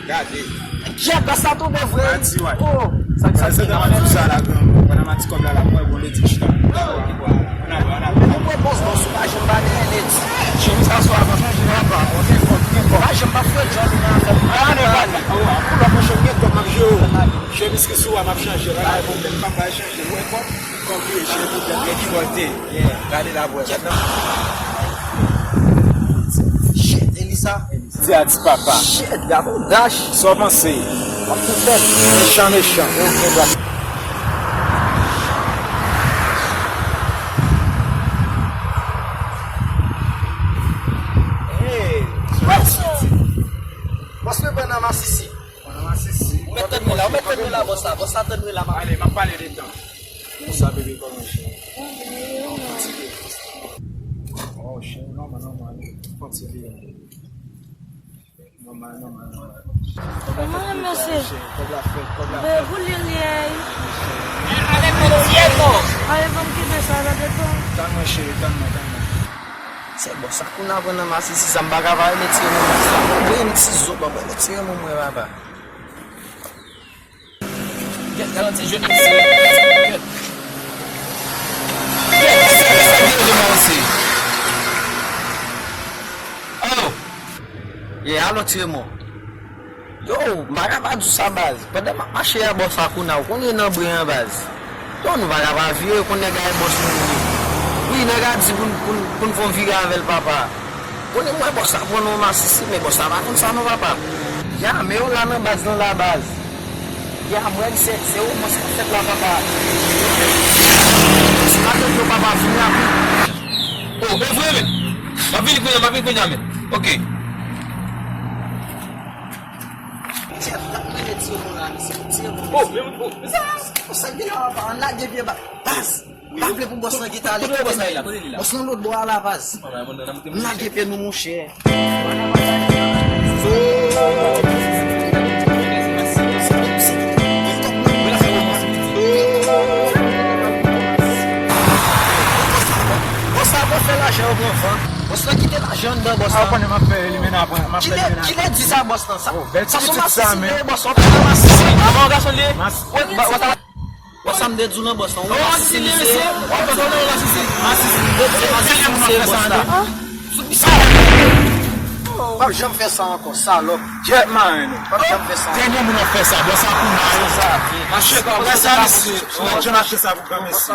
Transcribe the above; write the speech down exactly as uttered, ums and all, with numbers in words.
Gade. Kèt, bas la tonbe vre. Adi, wè. Oh, sa k sa. Sa se nan mati sa la, gran. Pandan mati kòb la, la, mwen, bon, lè di chita. Ann ale, ann ale. Ou pran pòz bòs ou pa janm ba dèyè nèt. Chemiz sa sou a pa chanje, papa. Ou gen kòb, ou gen kòb. Pa janm pa fè djòl ou nan afè. Ah, non, pa. Pou lòt mwen, chemiz gen kòb, m ap jere w. Chemiz ki sou a, m ap chanje. Pa gen pwoblèm, m ap bay chanje. Ou wè kòb? Kòb li ye, chemiz gen kòb. Gade la bwè. Shit, Elisa. Di a di papa. Shit, gade yon dash. Sa w panse? W ap tou fè l. Mechan, mechan. Hey, bòs mwen pran nan masisi. Pran nan masisi. Ou mèt tann mwen la, ou mèt tann mwen la, bòs la. Bòs la tann mwen la, ma. Ale, m ap pale de tan. Konsa, bebe, kòman w ye? Fatige. Oh, chen, nòmal, nòmal. Fatige. Nòmal, nòmal, nòmal. Kòb la fèt, mesye. Kòb la fèt, kòb la fèt. Be, pou li, li, ey. Ale, fè m kenbe sa, la, devan. Tann mwen, cheri, tann mwen, tann mwen. Se bon, sa kou n ap pran nan masisi sa, m pa ka pa retire men mwen sa. Mwen, yon ti zo, papa, retire men mwen, papa. Gad, gad ti jwèt mesye. Gad. Gad, sa, sa, sa, gad, gad, mesye. Alo. Yeah, alo, Tremon. Yo, m pa ka pa di w sa, baz. Pandan m ap mache a bò sa kounye a, ou konnen nan bren an, baz. Yo, nou pa ka pa vire, ou konn nèg la e bòs nou ye. Wi, nèg la di pou n, pou n, pou n fè yon vire avè l, papa. Konnen mwen bòs la pran nan masisi, men bòs la pa konn sa non, papa. Ya, men yo la nan baz lan la, baz. Ya, mwen se, se romans k ap fèt la, papa. Si pa fèt yo, papa, vini rapid. Oh, e vre, men. M ap vini kounye a, m ap vini kounye a, men. Ok. Ti ap, ap mele ti yo la, mesye. Ti yo. Oh, men, oh, men sa. Sa gen la, papa, ann lage vye ba-, baz. Pa vle pou bòs lan gentan ale, kote bòs lan ye la? Bòs lan lòt bò a la, baz. N lage pye nou, monchè. Bòs la pran fè lajan yo pran van. Bòs lan kite lajan anndan bòs lan. Kilè, kilè di sa bòs lan? Sa, sa se yon masisi li ye, bòs lan. Ou pa masisi. Bòs sa m te di w nan bòs lan, ou masisi li se. Ou pa konn masisi. Masisi. Se masisi li se bòs la. P ap janm fè sa ankò, salòp. Jet man. P ap janm fè sa. Dènye moun ap fè sa, bòs sa pou mal. Mache kò, wè sa, mesye. Mwen janm achte sa pou granmesi.